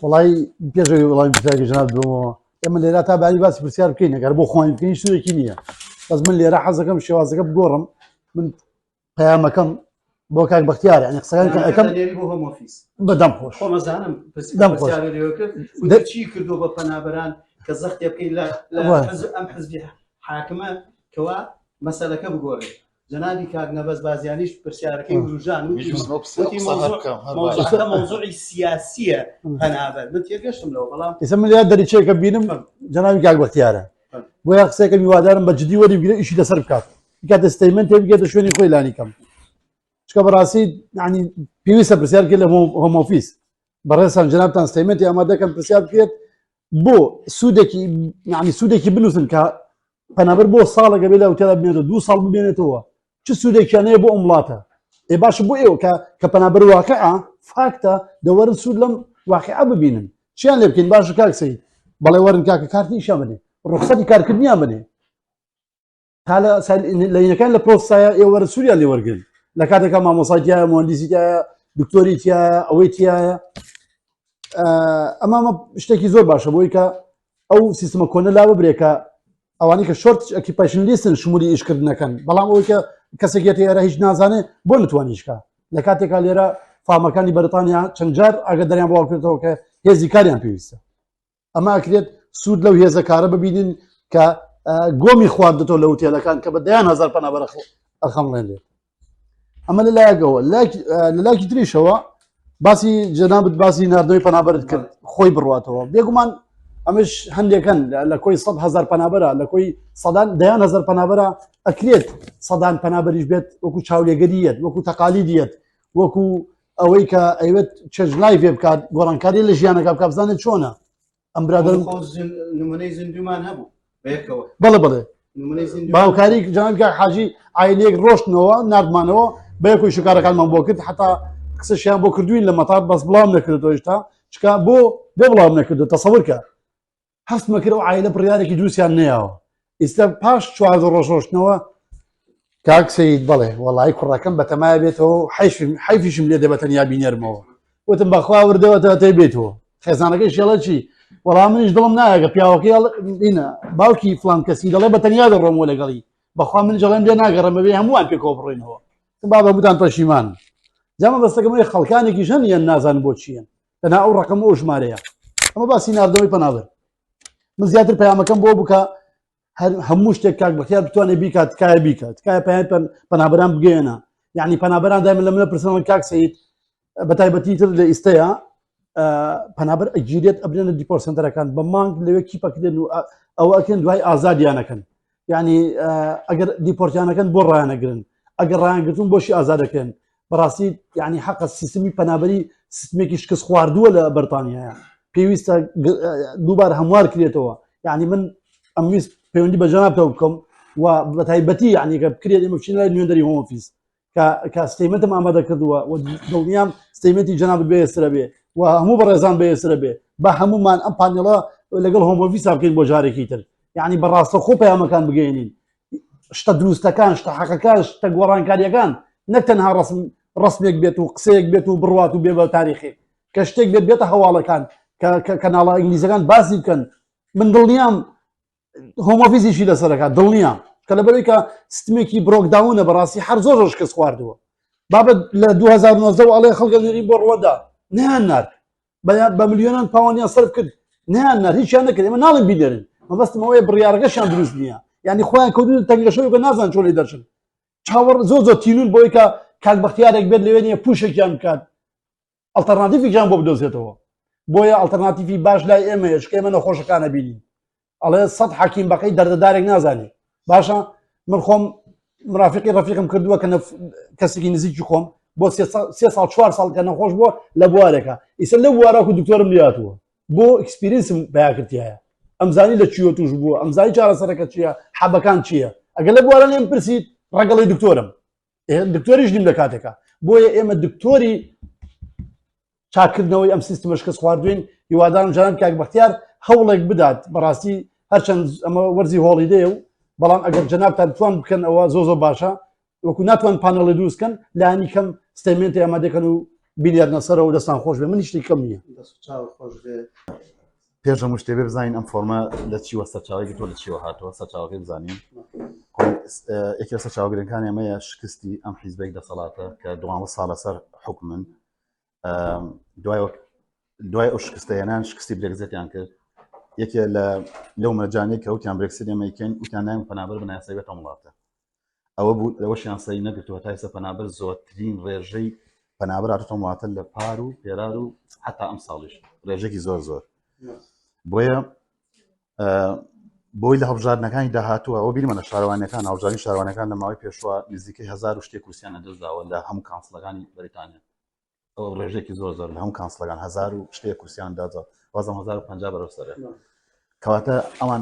وڵی پێشەوەی وڵامی پرسیارەکەی جەناب بەمەوە ئێمە لێرە تا باری باسی پرسیار بکەین ئەگەر بۆ خۆمان بکەین سوودێکی نییە بەس من لێرە حەزەکەم شێوازەکە بگۆڕم من پەیامەکەم بۆ کاک بەختیار یعنی قسەکان کە ئەەکەم نێری بۆ Home Office بەدەم خۆش خۆمەزانم دەم خۆش. پرسیارە لێوە کرد چی کردو بە پەنابەران کە زەختێ بکەین لە لە وای. حزب ئەم حزبی حاکمە کەوا مەسەلەکە بگۆڕێت جەنابی کاک نەبەز بازیانیش پرسیارەکەی وروژان وتی ویستم ئەو قسە وتی قسە هەر مەوزوع بکەم هەر باشە. مەوزوعەکە مەوزوعی سیاسیە پەنابەر من تێگەشتم لەوە بەڵام ئێستا من لێرە دەریچەیەکە بینم جەنابی کاک بەختیارە بۆیە قسەیەکەم هیوادارم بە جدی وەری بگرێ ئیشی لەسەر بکات بکاتە statement ێ بگێتە شوێنی خۆی لانی کەم چکە بەڕاستی یعنی پێویستە پرسیار بکرێت لە Home Office بەڕێزتان جەنابتان statement ی ئامادەکەن پرسیار بکرێت بۆ سوودێکی یعنی سوودێکی بنووسن کە پەنابەر بۆ ساڵێکە بێ لە ئوتێلا بمێنێتەوە دوو ساڵ بمێنێتەوە چ سوودێکیان هەیە بۆ ئەم وڵاتە ئێ باشە بۆ ئێوە کە کە پەنابەر واقعە فاکتە دەوەرن سوود لەم واقعە ببینن چیان لێ بکەین باشە کاک سەید بەڵێ وەرن کاکە کارتی ئیشیان بدەین ڕوخسەتی کارکردنیان بدەین تا لە لەینەکان لە پرۆسایە ئێوەرە سووریان لێ وەرگن لە کاتێکا مامۆسای تایە مهندسی تایە دکتۆری تایە ئەوەی تایە ئەمامە شتێکی زۆر باشە بۆی کە ئەو سیستمە کۆنە لا ببرێ کە ئەوانەی کە short occupation list ن شمولی ئیشکردنەکەن بەڵام ئەوەی کە کەسێک یەتە ئێرە هیچ نازانێ بۆ نتوانیشکە لە کاتێکا لێرە firm ەکانی بەریتانیا چەند جار ئاگاداریان بڵاو کردەوە کە هێزی کاریان پێویستە ئەمە ئەکرێت سوود لەو هێزە کارە ببینن کە گۆمی خواردتەوە لە وتێلەکان کە بە دەیان هەزار پەنابەرە ئەخەمڵێنرێت ئەمە لە لایەکەوە لە لاکی تریشەوە باسی جەنابت باسی ناردنەوەی پەنابەرت کرد خۆی بڕاتەوە بێگومان ئەمەش هەندێکن لە کۆی 100 هزار پەنابەرە لە کۆی سەدان دەیان هزار پەنابەرە ئەکرێت سەدان پەنابەریش بێت وەکو چاولێگەریەت وەکو تەقالیدیەت وەکو ئەوەی کە ئەیوێت چێژ لای پێ بکات گۆڕانکاری لە ژیانەکە بکات بزانێت چۆنە ئەم برادەرم خۆ نمونەی زیندومان هەبوو بەیەکەوە بەڵێ بەڵێ نمونەی زیندوو باوکاری جەناب کاک حاجی عایلەیەک ڕۆشتنەوە ناردمانەوە بەیەکۆی شکارەکانمان بۆ کرد حتا قسەشیان بۆ کردوین لە مەتار بەس بڵاوم نەکردەوە هێشتا چکا بۆ بۆ بڵاوم نەکردو تەسەور کە هەستمە کرد ئەو عایلە بڕیارێکی دروستیان نەیاوە ئیستا پاش 14 ڕۆژ ڕۆشتنەوە کاک سەید بەڵێ وەڵی کوڕەکەم بەتەمای بێتەوە حەیفم حەیفیشم لێ دێ بە تەنیا بینێرمەوە وتم بەخوا وردەوە تا تێ بێتەوە خێزانەکەی شێڵە چی وەڵام منیش دڵم نایەگە پیاوەکەی ئینە باوکی فلان کەسی دەڵێ بە تەنیا دەڕۆمەوە لەگەڵی بەخوا من جڵێن لێ ناگەڕم بەبێ هەمووان پێکەوە بڕۆینەوە با بە هەمووتان پەشیمان جامە بەستەکەمەوەی خەڵکانێکیش هەن یان نازان بۆ چییە تەنها ئەو ڕقم ئەو ژمارەیە ئەمە باسی ناردنەوەی پەنابەر من زیاتر پەیامەکەم بۆ بکە هەر هەموو شتێک کاک بەختیار بتوانێت بیکات تکایە بیکات تکایە پەیام پەنابەران بگەیەنە یعنی پەنابەران دایمە لە منە پرسنەوە کاک سەید بە تایبەتی تر لە ئیستەیە پەنابەر ئەگیرێت ئەبرێنە deport center ەکان بە مانگ لەوێ keep ئەکرێن و ئەوە ئەکرێن دوای ئازادیانەکەن یعنی ئەگەر deport یانەکەن بۆ ڕایانەگرن ئەگەر ڕایانگرتون بۆشی ئازادەکرێن بەڕاستی یعنی حەقە سیستمی پەنابەری سیستمێکی شکست خواردووە لە بەرتانیایە پێویستە دووبار هەموار کرێتەوە یعنی من ئەمویست پەیوەندی بە جەنابتەوە بکەم و بە تایبەتی یعنی کە بکرێت ئێمە بچین لای نوێنەری Home Office کە کە statement م ئامادە کردووە و دڵنیام statement ی جەنابت بەهێزترە بێ و هەموو بەڕێزان بەهێزترە بێ بە هەمومان ئەم panel ە لەگەڵ Home Office بکەین بۆ جارێکی تر یعنی بەڕاستە خۆ پەیامەکان بگەێنین شتە دروستەکان شتە حەقەکان شتە گۆڕانکاریەکان نەک تەنها ڕسم ڕسمێک بێت و قسەیەک بێت و بڕوات و بێ بە تاریخێک کە شتێک بێت بێتە هەواڵەکان کە کەناڵە ئینگلیزەکان باسی بکەن من دڵنیام Home Office یشی لەسەرەکە دڵنیام کە لەبەرەوەی کە سیستمێکی broke down ە بەڕاستی هەر زۆر زۆر شکست خواردووە بابە لە 2019 ئەڵێ خەڵکە نێرین بۆ ڕوەدا نیان نارد بە ملیۆنان پاوانیان سەرف کرد نیان نارد هیچیان نەکرد ئێمە ناڵێن بینێرن مەبەستم ئەوەیە بڕیارەکەشیان دروست نییە یعنی خۆیان کەوتون تەنگەشەوە کە نازان چۆن لێ دەرچن چاوەڕ زۆر زۆر تینون بۆی کە کاک بەختیارێک بێت لەوێ نییە push ێکیان بکات alternative ێکیان بۆ بدۆزێتەوە بۆیە alternative ی باش لای ئێمەیە چونکە ئێمە نەخۆشەکانە بینین ئەڵێ سەد حەکیم بەقەی دەردەدارێک نازانێ باشە من خۆم مرافقی ڕەفیقم کردووە کە کەسێکی نزیکی خۆم بۆ سێ ساڵ چوار ساڵ کە نەخۆش بووە لە بوارێکە ئیسە لەو بوارەکو دکتۆرم لاتووە بۆ experience م پیاکردایە ئەمزانی لە چیوە توش بووە ئەمزانی چارەسەرەکە چییە حەبەکان چییە ئەگەر لە بوارە لێم پرسیت ڕەگەڵی دکتۆرم دکتۆریش نیم لە کاتێکە بۆیە ئێمە دکتۆری چاکردنەوەی ئەم سیستمە شکست خواردوین هیوادارم جانان کاک بەختیار هەوڵێک بدات بەڕاستی هەرچەند ئەمە وەرزی holiday ە و بەڵام ئەگەر جەنابتان توان بکەن ئەوە زۆ زۆر باشە وەکو ناتوان panel ی دروستکەن لانی کەم statement ی ئامادەکەن و بینێرنە سەرەوە دەستان خۆش بێ من هیچ شتێکم نییە. دەست و چاوت خۆش بێ. پێش هەموو شتێ بێ بزانین ئەم فۆرمە لە چیوە سەرچاوەی گرتووە لە چیوە هاتووە سەرچاوەکەی بزانین. یەکێ سەرچاوە گرنگەکانی ئەمەیە شکستی ئەم حیزبێک دەسەڵاتە کە 12 ساڵ لەسەر حکومن دوای دوای ئەو شکستەیەنان شکستی برێکزێتیان کرد یەکێ لە لەو مەرجانەی کە وتیان برێکسیت ئێمە یکەین وتیان نایم پەنابەر بە نایاسایی بێتە وڵاتە ئەوە بوو لەوەشیان سەری نەگرتووە تا ئێستا پەنابەر زۆرترین ڕێژەی پەنابەر هاتووەتە وڵاتە لە پار و پێرار و حتا ئەم ساڵیش ڕێژێکی زۆر زۆر بۆیە بۆی لە هەڵبژاردنەکانی داهاتووە ئەوە بیرمە لە شارەوانیەکان هەڵبژاردنی شارەوانەکان لە ماوەی پێشوە نزیکەی هزار و شتێک کورسیان لەدەستداوە لە هەموو council ەکانی بەریتانیا ئەو ڕێژێکی زۆر زۆر لە هەموو council ەکان هزار و شتێک کورسیان دادا وازم 1050 بەرەو سەرە کەواتە ئەوان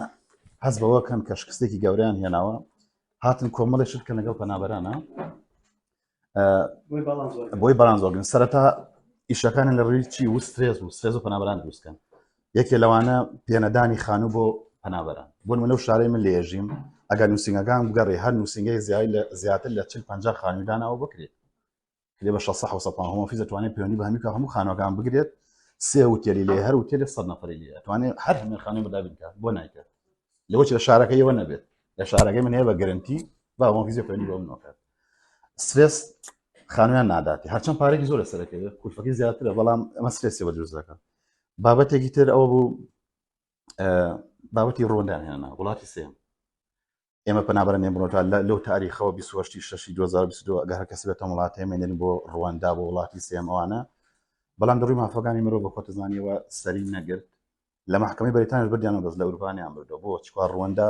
هەز بەوە کەن کە شکستێکی گەورەیان هێناوە هاتن کۆمەڵی شت کە لەگەڵ پەنابەرانە بۆی balance وەرگن سەرەتا ئیشەکانیان لە ڕووی چی و سترێس و سترێس و پەنابەران دروستکەن یەکێ لەوانە پێنەدانی خانوو بۆ پەنابەران بۆ من لەو شارەی من لێژیم ئەگەر نووسینگەکان بگەڕێ هەر نووسینگەی زیای لە زیاتر لە 40 50 خانووی داناوە بکرێت کرێ بە 600 700 پاوەند Home Office دەتوانێت پەیوەندی بە هەموو هەموو خانووەکان بگرێت سێ وتێلی لێ هەر وتێلێ 100 نەفەری لێ ئەتوانێت هەر هەموو خانووی بۆ دابین بکات بۆ نایکات لەوە لە شارەکەی ئەوە نەبێت لە شارەکەی من هەیە بە گەرنتی با Home Office پەیوەندی بۆ منەوە سترێس خانویان ناداتی هەرچەند پارێکی زۆر لەسەرەکەوێت کولفەکەی زیاترە بەڵام ئەمە سترێسی بە دروست دەکات بابەتێکی تر ئەوە بوو بابەتی ڕۆندان هێنا وڵاتی سێم ئێمە پەنابەرە نێن بڕۆتا لەو تاریخەوە 28 شەشی 2022 ئەگەر هەر کەس بێتە وڵاتێ مێنێن بۆ ڕواندا بۆ وڵاتی سێم ئەوانە بەڵام دەڕووی مافەکانی مرۆڤ بە خۆتەزانیەوە سەری نەگرت لە محکمەی بەریتانیش بردیانەوە بەس لە ئەوروپانیان بردەوە بۆ چکار ڕوەندا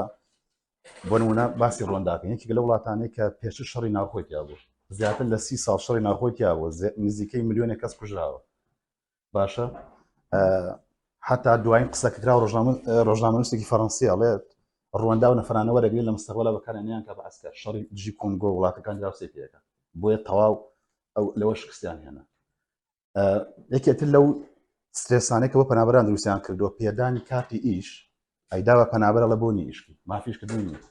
بۆ نمونە باسی ڕوەنداکەن یەکێک لە وڵاتانەی کە پێشتر شەڕی ناوخۆی تیا بوو زیاتر لە سی ساڵ شەڕی ناوخۆی تیا بوو نزیکەی ملیۆنێک کەس کوژراوە باشە حتا دوایین قسەکرا ڕۆژنامەنووسێکی فەڕەنسی ئەڵێت ڕوەندا و نەفرانە وەرەگرێت لە مستەقبەلا بەکارێنیان کە بە ئەسکەر شەڕی دژی کۆنگۆ وڵاتەکان دراوسێ پێەکە بۆیە تەواو ئەو لەوە شکستیان هێنا یەکێتر لەو سترێسانەی کە بۆ پەنابەران دروستیان کردووە پێدانی کارتی ئیش ئەیدا بە پەنابەرە لە بۆنی ئیشکی مافیش کردنی نییە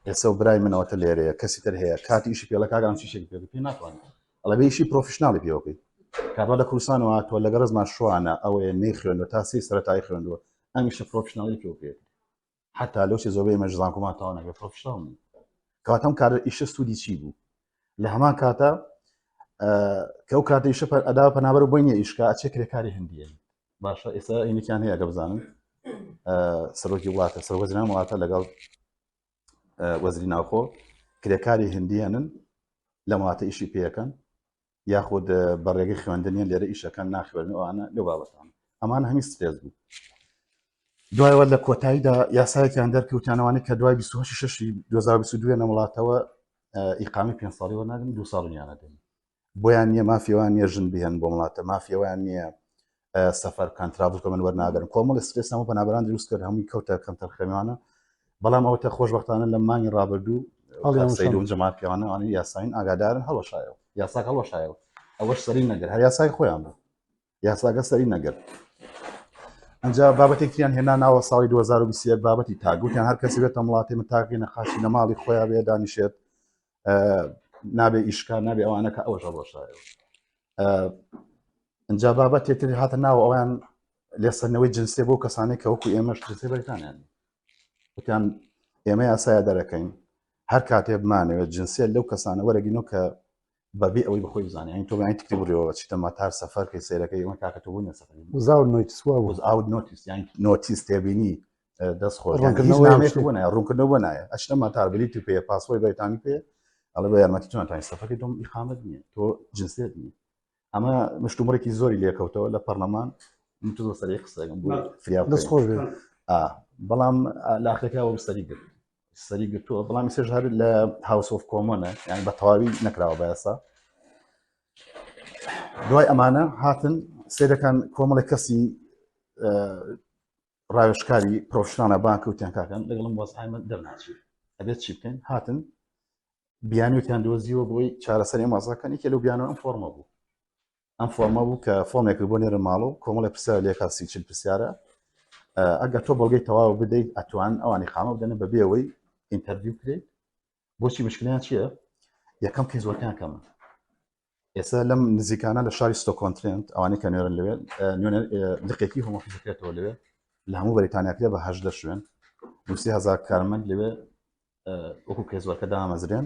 ئێستا و برای منەوەتە لێرەیە کەسی تر هەیە کاتی ئیشی پێڵە کاگان چیشێک پێ پێ ناتوانێت ئەڵێ بێ ئیشی professional ی پێوەکەی کابرا لە کوردستانەوە هاتووە لەگەڵ زمان شوانە ئەوەیە نەیخوێندوە تا سی سەرەتایی خوێندووە ئەم ئیشە professional ی پێوە پێ حتا لەو چێ زۆربەی ئێمەش زانکۆمان تەواو نەکرد professional نین کەواتە ئەم کارە ئیشە سوودی چی بوو لە هەمان کاتە کە ئەو کاتە ئیشە ئەدا پەنابەر بۆی نییە ئیشکا ئەچێ کرێکاری هندیە باشە ئێستا ئینێکیان هەیە گە بزانن سەرۆکی وڵاتە سەرۆک وەزیران وڵاتە لەگەڵ وەزری ناوخۆ کرێکاری هندیانن لە وڵاتە ئیشی پێەکەن یاخود بە ڕێگەی خوێندنیان لێرە ئیشەکان ناخوێنن ئەوانە لەو بابەتان ئەمان هەمی سترێس بوو دوایەوە لە کۆتاییدا یاسایەکیان دەرکەوتیانەوانەی کە دوای 28 شەشی 2022 نە وڵاتەوە ئیقامی پێ ساڵی وەرناگرن دو ساڵ نیانە دێن بۆیان نییە مافیەوان نییە ژن بهێن بۆ وڵاتە مافیەوان نییە سەفەر بکەن travel کە من وەرناگرن کۆمەڵی سترێس هەموو پەنابەران دروست کرد هەمووی کەوتە کەمتەرخەمیانە بەڵام ئەوتە خۆشببختانە لە مانگی ڕابردوو سەیدون جەمال پیاوانە ئەوانە یاساین ئاگادارن هەڵەشایەوە یاساک هەڵەشایەوە ئەوەش سەری نەگر هەر یاسای خۆیان بوو یاساکە سەری نەگر ئەجا بابەتێکیان هێنا ناوە ساڵی 2021 بابەتی تاگوتیان هەر کەسی بێتە وڵاتی من تاقی نەخاسی لە ماڵی خۆیان بێ دانیشێت نابێ ئیشکا نابێ ئەوانەکە ئەوەش هەڵەشایەوە ئەجا بابەتێ تر هاتە ناو ئەویان لێسەرنەوەی جنسێ بۆ کەسانێک کە وەکو ئێمەش جنسێ بەریتانیان وتیان ئێمە یاسایە دەرەکەین هەر کاتێ بمانەوێت جنسیە لەو کەسانە وەرەگینەوە کە بەبێ ئەوەی بەخۆی بزانێ یعنی تۆ بەیانی تکتی بڕیەوە چیتە مەتار سەفەر کەی سەیرەکەی ئەمە کاکە تۆ بۆ نیە سەفەر without notice وا بوو without notice یعنی notice تێبینی دەست خۆش ڕوونکردنەوە نامەیەک بۆ نایە ڕوونکردنەوە بۆ نایە ئەچنە مەتار بلیتی پێ پاسپۆرتی بەریتانی پێ ئەڵێ بە یارمەتی چۆن تانی سەفەرکەی تۆم ئیقامەت نییە تۆ جنسیەت نییە ئەمە مشتومڕێکی زۆری لێکەوتەوە لە پەرلەمان من تۆ سەری قسەکەم بۆ فریا دەست خۆش بێت بەڵام لاخەکە وەک سەری گرت سەری گرتووە بەڵام ئێستاش هەر لە House of Commons ە یان بە تەواوی نەکراوە بە یاسا دوای ئەمانە هاتن سێرەکان کۆمەڵێک کەسی ڕاوێژکاری professional ە بانک وتیان کاکەن لەگەڵم وەزعایمە دەرناچی ئەبێت چی بکەین هاتن بیانوتیان دۆزیوە بۆی چارەسەری ئەم وەزعەکەن یەکێ لەو بیانوە ئەم فۆرمە بوو ئەم فۆرمە بوو کە فۆرمێک بۆ نێرە ماڵ و کۆمەڵی پرسیار لێکا سی چل پرسیارە ئەگەر تۆ بەڵگەی تەواو بدەیت ئەتوان ئەوانی قامە بدەن بە بێەوەی interview کرێت بۆچی مشکلیان چییە یەکەم کەی زۆرکان کەمە. ئێستا لەم نزیکانە لە شاری ستۆکۆنترێنت ئەوانەی کە نوێرن لەوێ نوێنەر لقێکی Home Office دەکرێتەوە لەوێ لە هەموو بەریتانیا کرێ بە 18 شوێن 3000 کارمەند لەوێ وەکو case worker دامەزرێن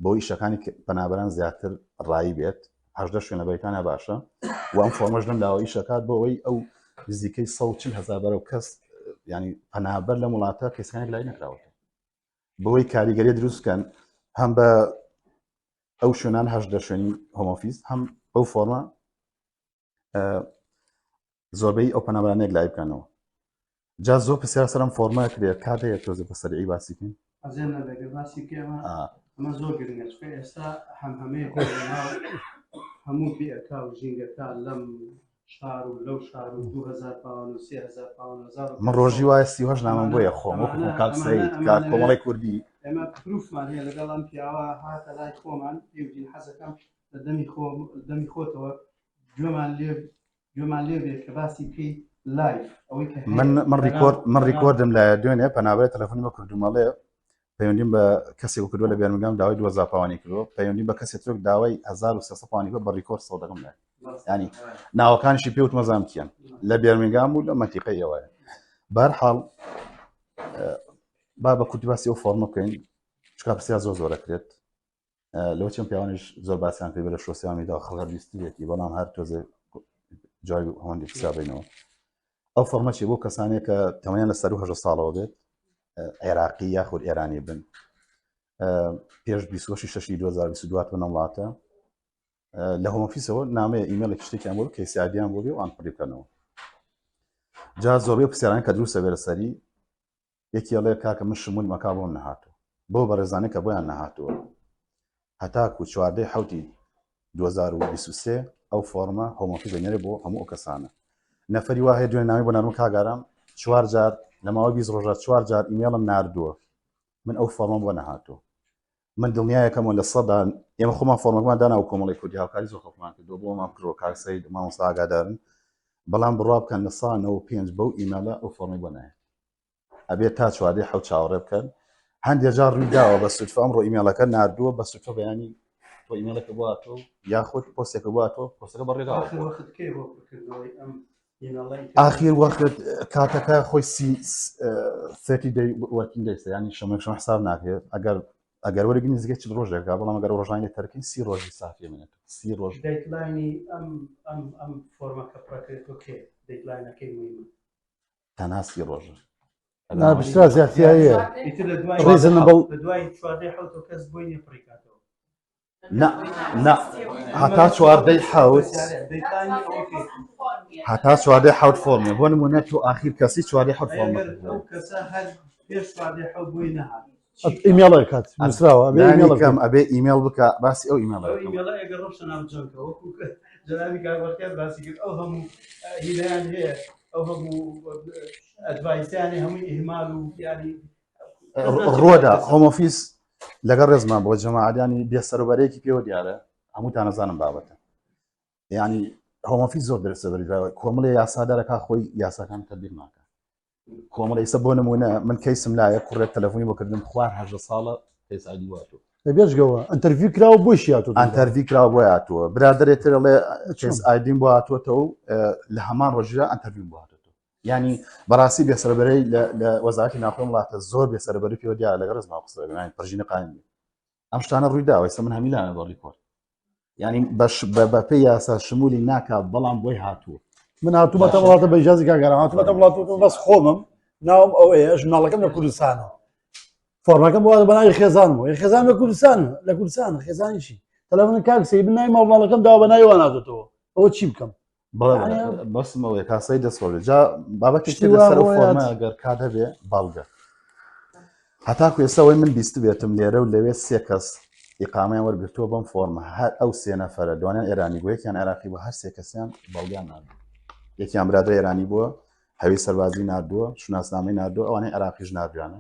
بۆ ئیشەکانی پەنابەران زیاتر ڕایی بێت 18 شوێن لە بەریتانیا باشە و ئەم فۆرمەش لەم لاوە ئیشەکات بۆ ئەوەی ئەو نزیکەی 140 هزار بەرەو کەس ینی پەنابەر لەم وڵاتە کەسەکانێک لای نەکراوەتە بەوەی کاریگەری دروست بکەن هەم بە ئەو شوێنان 18 شوێنی Home Office هەم بەو فۆرمە زۆربەی ئەو پەنابەرانێک لای بکەنەوە جا زۆر پرسیار سەرم فۆرمە کرێت کات هەیە تۆزە بە سەرعی باسی بکەین ئەزێن نەبێت باسی بکەمە ئەمە زۆر گرنگە چونکە ئێستا هەم هەمەیە هەموو بێئەکا و ژینگەکە لەم شار و لەو شار و 2000 پاوان و 3000 پاوان هزار من ڕۆژی وایە 38 نامەم بۆیە خۆم وەکو خۆم کاک سەید کاک کۆمەڵی کوردی ئێمە proof مان هەیە لەگەڵ ئەم پیاوە هاتە لای خۆمان پێوتین حەزەکەم لە دەمی خۆم دەمی خۆتەوە گوێمان لێ گوێمان لێ بێت کە باسی بکەی live ئەوەی کە من من record من record م لایە دوێنێ پەنابەرە تەلەفۆنی بە کردومەڵێ پەیوەندیم بە کەسێک کردووە لە بێرمنگام داوای 2000 پاوانی کردووە پەیوەندیم بە کەسێک ترک داوای 1300 پاوانی کردووە بە record سەودەکەم لای ینی ناوەکانیشی پێ وتمە زام کیان لە بێرمنگام و لە مەنتیقەی ئێوەیە بەرحاڵ با بە کورتی باسی ئەو فۆرمە بکەین چکا پرسیار زۆر زۆر دەکرێت لەوە چەند پیاوانیش زۆر باسیان کرد لە social media خەڵک بیستویەتی بەڵام هەر تۆزێ جای هەندێک پرسیار بینەوە ئەو فۆرمە چی بۆ کەسانێک کە تەمەنیان لە سەرو هەژە ساڵەوە بێت عێراقی یاخود ئێرانی بن پێش 26 شەشی 2022 بنە وڵاتە لە Home Office ەوە نامەیە ئیمێڵێک شتێکیان بۆ case ID یان بۆ بێ وان پڕی بکەنەوە جا زۆربەی پرسیاران کە دروستە بێ لەسەری یەکی ئەڵێ کاکە من شمول مەکا بۆم نەهاتوو بۆ بەڕێزانێک کە بۆیان نەهاتووە هەتاکو چواردەی حوتی 2023 ئەو فۆرمە Home Office دەنێرێ بۆ هەموو ئەو کەسانە نەفەری وا هەیە دوێنێ ناوی بۆ ناردم کاک ئارام چوار جار لە ماوەی 20 ڕۆژە چوار جار ئیمێڵم ناردووە من ئەو فۆرمەم بۆ نەهاتووە من دڵنیایەکەمەوە لە سەدا ئێمە خۆمان فۆرمەکەمان دانا و کۆمەڵی کوردی هاوکاری زۆر خەڵکمان کردووە بۆمان کردووە کاک سەید مامۆستا ئاگادارن بەڵام بڕوا بکەن لە سا 95 بەو ئیمێڵە ئەو فۆرمەی بۆ نایەت ئەبێت تا چواردەی حەوت چاوەڕێ بکەن هەندێک جار ڕووی داوە بە سوتفە ئەمڕۆ ئیمێڵەکە ناردووە بە سوتفە بەیانی تۆ ئیمێڵەکە بۆ هاتووە یاخود پۆستێکە بۆ هاتووە پۆستەکە بەڕێگاوە آخر وەخت کەی بۆ پڕکردنەوەی ئەم ئاخیر وەخت کاتەکە خۆی thirty day working days ینی شەمە شەمە حساب ناکرێت ئەگەر ئەگەر وەرگی نزیکە چل ڕۆژێکە بەڵام ئەگەر ڕۆژانی تەرکین سی ڕۆژی سافی منێت سی ڕۆژ deadline ی ئەم ئەم ئەم فۆرمەکە پڕکرێت کێ deadline ەکەی مهمە تەنها سی ڕۆژە نابشترا زیاتیایە reasonable دوای چواردەی حوت کەس بۆی نیە پڕیکاتەوە نا نا هەتا چواردەی حەوت هەتا چواردەی حەوت فۆرمێ بۆ نمونە تۆ ئاخیر کەسی چواردەی حەوت فۆرم ئیمێڵ کات نووسراوە کەم ئەبێ ئیمێڵ بکە باسی ئەو ئیمێڵ جەنابی کاک بەختیار باسی کرد ئەو هەموو هیلایان هەیە ئەو هەموو advice یان هەمووی ئیهمال و ینی ڕۆدا Home Office لەگەڵ ڕێزمان بۆ جەماعەتیانی بێسەروبەرێکی پێوە دیارە هەمووتان نەزانم بابەتە ینی Home Office زۆر بێسەبەری کۆمەڵی یاسادارەکە خۆی یاساکان تەبیر ناکە کۆمەڵ ئیسە بۆ نمونە من case م لایە کوڕێک تەلەفۆنی بۆ کردم خوار هەژدە ساڵە case ID واتوە بێجگەوە interview کراوە بۆی هاتووە interview کراوە بۆ هاتووە برادەرێ تر ئەڵێ case ID م بۆ هاتووەتەوە لە هەمان ڕۆژدا interview بۆ هاتووەتەوە ینی بەڕاستی بێسەربەرەی لە وەزارەتی ناوخۆی وڵاتە زۆر بێسەربەری پێوە دیارە لەگەڵ ڕێزما قسە دەکەم پرژینە قایم ئەم شتانە ڕووی داوە ئێستا من هەمیلانە بە record ینی بەش بە پێی یاسا شمولی ناکا بەڵام بۆی هاتووە من هاتوومەتە وڵاتە بە ئیجازی کاک ئارام هاتوومەتە وڵات بەس خۆمم ناوم ئەوەیە ژناڵەکەم لە کوردستانە فۆرمەکەم بۆ بە ناوی خێزانمەوە خێزان لە کوردستان لە کوردستان خێزانیشی تەلەفۆن کاک سەی بنای ماڵەکەم داوە بە ناوی وان هاتووەتەوە ئەوە چی بکەم بەسمەوەی کاسەی دەستخۆش جا بابەتی شتی لەسەر فۆرمە گەر کات هەبێ بەڵگە هەتاکو ئێستا ئەوەی من بیست بێتم لێرە و لەوێ سێ کەس ئیقامیان وەرگرتووە بەم فۆرمە هەر ئەو سێ نەفەرە دوانیان ئێرانی بوو یەکیان عێراقی بوو هەر سێ کەسیان بەڵگیان ناردوو یەکیان برادر ئێرانی بووە هەوی سەربازی ناردووە شوناسنامەی ناردووە ئەوانەی عێراقیش ناردویانە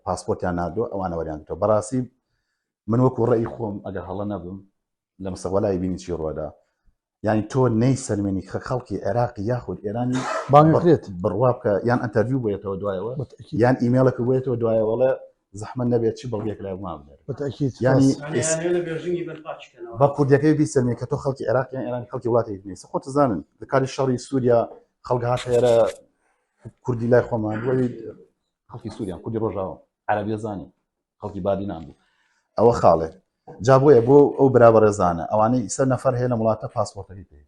پاسپۆرتیان ناردووە ئەوانە وەریان گرتووە بەڕاستی من وەکو ڕێی خۆم ئەگەر هەڵە نەبم لە مستەقبەلای بینی چی ڕوەدا یعنی تۆ نەی سەلمێنی کە خەڵکی عێراقی یاخود ئێرانی بانگکرێت بڕوا بکە یان interview بێتەوە دوایەوە یان ئیمێڵەکە بێتەوە دوایەوەڵێ زەحمەت نەبێت چی بەڵگەیەک لای بۆمان بنێرن بەتەکید یانی یانی یانەوێ لە بێژنگی بن پاچکەنەوە بە کوردیەکەی بیسەلمێ کە تۆ خەڵکی عێراق یان ئێرانی خەڵکی وڵاتێک نیە خۆت زانن لە کاری شەڕی سووریا خەڵک هاتە ئێرە کوردی لای خۆمان بووی خەڵکی سووریان کوردی ڕۆژاوە عەرەبیە زانی خەڵکی بادینان بوو ئەوە خاڵێک جا بۆیە بۆ ئەو برا بەڕێزانە ئەوانەی ئیسە نەفەر هەیە لە وڵاتە پاسپۆرتەکەی پێ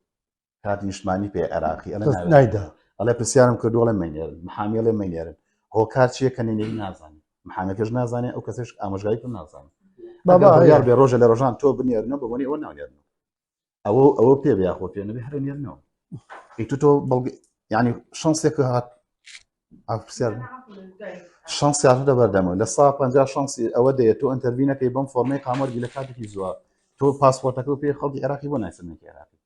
کارتی نیشتمانی پێ عێراقی ئەڵێ بەس نایدا ئەڵێ پرسیارم کردو ئەڵێ مەینێرن محامی ئەڵێ مەینێرن هۆکار چییە کە نەینێری نازانێ محامەکەش نازانێ ئەو کەسێش ئامۆژگاری پێ نازانێ بابا ئەگەر بڕیار بێ ڕۆژە لە ڕۆژان تۆ بنێرنەوە بە بۆنی ئەوە نانێرنەوە ئەوە ئەوە پێ بێ یاخۆ پێ نەبێ هەر نێرنەوە ئەی تۆ تۆ بەڵگە یعنی شانسێک هات ئا پرسیار شانسی هاتووتە بەردەمەوە لە سا 50 شانسی ئەوە دەیە تۆ interview نەکەی بەم فۆرمەی قامەرگی لە کاتێکی زووە تۆ پاسپۆرتەکە و پێ خەڵکی عێراقی بۆ نایسەنێکی عێراقی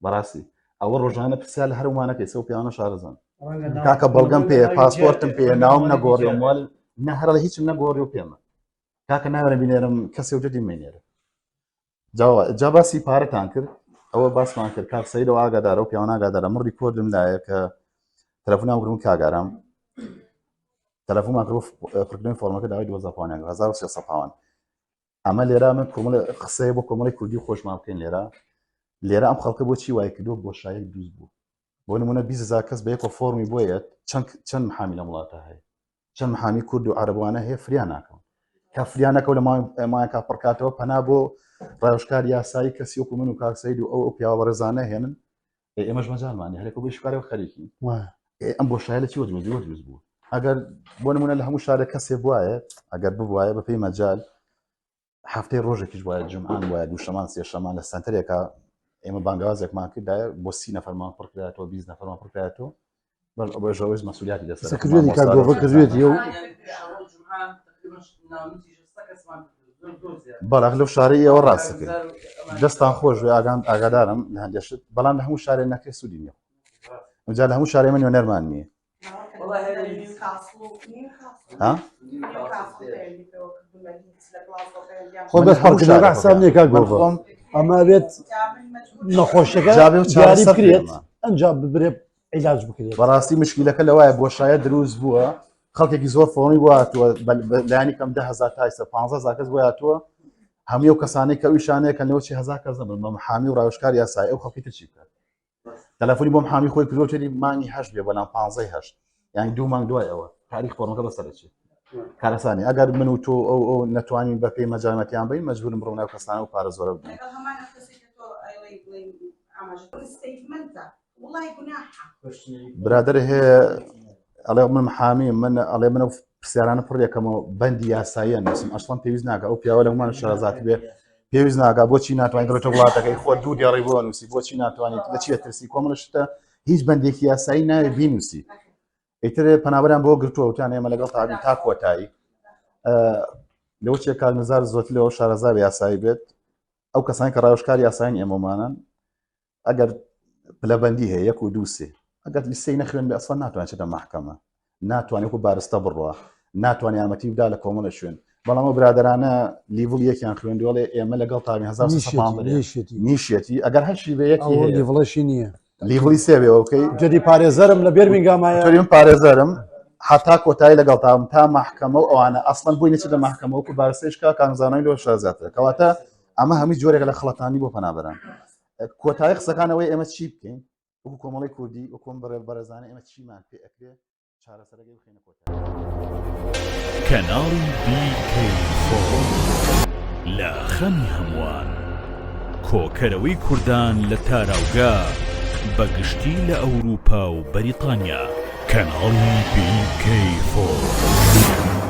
بەڕاستی ئەوە ڕۆژانە پرسیار لە هەرومانەکەی سەو پیانە شارەزان کاکە بەڵگەم پێ پاسپۆرتم پێ ناوم نەگۆڕی مال نە هەرڵە هیچم نەگۆڕی و پێمە کاکە ناوێرە بینێرم کەسێ وجدی مینێرە جا باسی پارەتان کرد ئەوە باسمان کرد کاک سەیدەوە ئاگادارە و پیاوان ئاگادارە من record م لایە کە تەلەفۆنیان کردم کاگارام تەلەفۆنمان کرد پڕکردنەوەی فۆرمەکە داوای 2000 پاوەنیان کرد 1300 پاوەن ئەمە لێرە من کۆمەڵی قسەیە بۆ کۆمەڵی کوردی خۆشمان بکەین لێرە لێرە ئەم خەڵکە بۆچی وای کردو بۆشایەک دروست بوو بۆ نمونە 20 کەس بە یەکەوە فۆرمی بۆیەت چەند چەند محامی لەم وڵاتە هەیە چەند محامی کورد و عەرەبوانە هەیە فریا ناکەون کە فریا نەکەو لە مایەکە پڕکاتەوە پەنا بۆ ڕاوشکار یاسایی کەسی وەکو من و کاک سەید و ئەو ئەو پیاوە بەڕێزانە هێنن ئێمەش مەجالمانی هەرێکە بۆ شکارەوە خەریکی ئەم بۆشایە لە چیوە دروست دروست بوو ئەگەر بۆ نمونە لە هەموو شارێک کەسێ بواە ئەگەر ببواە بە پێی مەجال هەفتەی ڕۆژێکیش وایە جمعان وایە دووشەمان سێشەمان لە سەنتەرێکە ئێمە بانگوازێکمان کردایە بۆ سی نەفەرمان پڕکرایەتەوە 20 نەفەرمان پڕکرایەتەوە بەس ئەوەش ئەوەش مەسولیاتی لەسەر کردوێتی کاک گۆڤە کردوێتی و بەڵاخ لەو شارەی ئێوە ڕاستەکەی دەستان خۆش بێ ئاگان ئاگادارم لە هەندێک شت بەڵام لە هەموو شارێ نەکرێ سوودی نییە ئەمجا لە هەموو شارێ من نوێنەرمان نییە خۆ بەس پڕکردنەوەکە حساب نییە کاک گۆڤە ئەمە بێت نەخۆشیەکە جابێ و دیاری چارەسەر بکرێت بکرێت ئەنجا ببرێ عیلاج بکرێت بەڕاستی مشکلەکە لەوایە بۆشایە دروست بووە خەڵکێکی زۆر فۆمی بۆ هاتووە لایەنی کەم 10000 تا ئێستا 15000 کەس بۆ هاتووە هەموو ئەو کەسانەی کە ئەو ئیشانەیە کە لەوە چی هەزار کەس نەبن بە محامی و ڕاوێژکار یاسایی ئەو خەڵکی تر چی بکات تەلەفۆنی بۆ محامی خۆی کردووە چێتی مانگی هەشت بێ بەڵام پانزەی هەشت یانی دوو مانگ دوای ئەوە تاریخ فۆرمەکە بەسەر دەچێت کارەسانی ئەگەر من و تۆ ئەو ئەو نەتوانین بە پێی مەجامەتیان بین مەجبورم بڕۆم ناو کەسانە و پارە زۆرە بدەین برادەر هەیە ئەڵێ من محامی من ئەڵێ منە پرسیارانە پڕ یەکەمەوە بەندی یاساییە نووسم ئەسڵەن پێویست ناکە ئەو پیاوە لە هەمان شارەزاتی بێ پێویست ناکە بۆچی ناتوانیت ڕێتە وڵاتەکەی خۆ دوو دێڕی بۆ نووسی بۆچی ناتوانیت لە چیە ترسی کۆمەڵە شتە هیچ بەندێکی یاسایی ناوێ بینوسی ئیتر پەنابەران بۆ گرتووە وتیان ئێمە لەگەڵ تابین تا کۆتایی لەوە چیە کاک نزار زۆتر لەوە شارەزا یاسایی بێت ئەو کەسانی کە ڕاوشکار یاسایین ئێمەمانن ئەگەر پلەبەندی هەیە یەک و دوو سێ ئەگەر لیسەی نەخوێن بێ ئەسڵەن ناتوانێت چێتە مەحکەمە ناتوانێت وەکو بارستە بڕوا ناتوانێت یارمەتی بدا لە کۆمەڵە شوێن بەڵام ئەو برادەرانە level یەکیان خوێندوەڵێ ئێمە لەگەڵ تاوی 1300 نیشێتی نیشێتی ئەگەر هەرشی بێ یەکی ئەوە هەیە. level ەشی نییە level ی سێ بێ okay جدی پارێزەرم لە بێرمینگامایە تۆری من پارێزەرم حتا کۆتایی لەگەڵ تام تا مەحکەمە و ئەوانە ئەسڵەن بۆی نەچێتە مەحکەمە وەکو بارستەیش کا کانزانای لەوە شارەزاترە کەواتە ئەمە هەمووی جۆرێکە لە خەڵەتانی بۆ پەنابەران کۆتایی قسەکانەوەی ئێمە چی بکەین وەکو کۆمەڵی کوردی وەکۆم بەڕێ بەڕێزانە ئێمە چیمان پێ ئەکرێ چارەسەرەکەی بخەینە کۆتایی. کەناڵی BK4 لە خەمی هەمووان کۆکەرەوەی کوردان لە تاراوگە بە گشتی لە ئەوروپا و بەریتانیا. کەناڵی BK4.